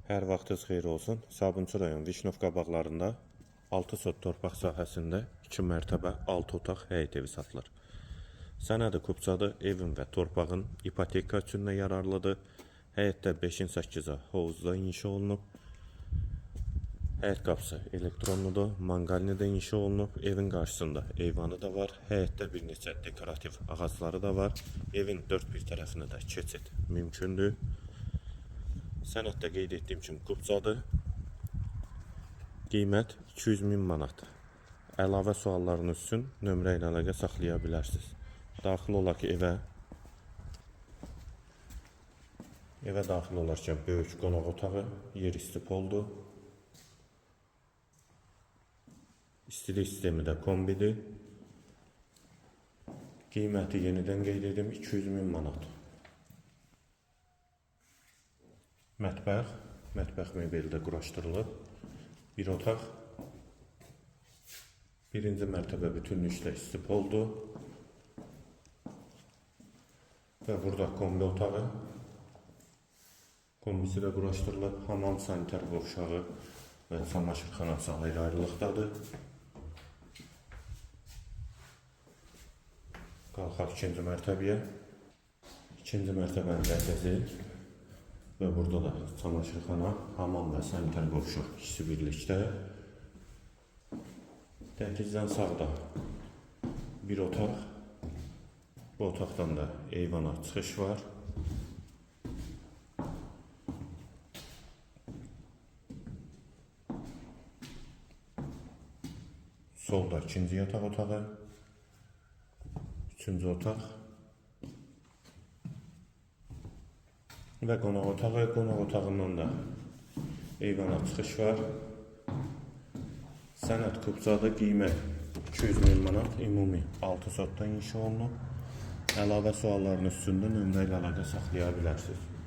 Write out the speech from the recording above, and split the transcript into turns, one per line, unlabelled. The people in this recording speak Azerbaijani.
Hər vaxtınız xeyir olsun. Sabunçu rayon Vişnovka bağlarında 6 sot torpaq sahəsində 2 mərtəbə 6 otaq həyət evi satılır. Sənədi kupçadır, evin və torpağın ipoteka üçün də yararlıdır. Həyətdə 5-in 8-ə hovuzda inşa olunub. Həyət qapısı elektronludur, manqalini də inşa olunub. Evin qarşısında eyvanı da var. Həyətdə bir neçə dekorativ ağacları da var. Evin dörd bir tərəfinə də keçid mümkündür. Sənəddə qeyd etdiyim kimi kupçadır. Qiymət 200 min manat. Əlavə suallarınız üçün nömrə ilə əlaqə saxlaya bilərsiniz. Daxil olaq evə. Evə daxil olarkən böyük qonaq otağı, yer isti poldur. İstilik sistemi də kombidir. Qiyməti yenidən qeyd edim 200 min manat. Mətbəx, mətbəx mebeli də quraşdırılıb. Bir otaq. Birinci mərtəbə bütünlüklə istipoldur. Və burada kombi otağı. Kombisi də quraşdırılıb. Hamam sanitar qovşağı və çamaşırxanası ayrı-ayrılıqdadır. Qalxaq ikinci mərtəbəyə. İkinci mərtəbənin dəhlizi və burada da çamaşırxana, hamam və sanitar qovşaq ikisi birlikdə. Dəhlizdən sağda bir otaq. Bu otaqdan da eyvana çıxış var. Solda ikinci yataq otağı, üçüncü otaq və qonaq otağı. Qonaq otağından da eyvana çıxış var. Sənəd kupçadır, qiymət 200 min manat, ümumi 6 sotdan inşa olunub. Əlavə sualların üstündə nömrə ilə əlaqə saxlaya bilərsiniz.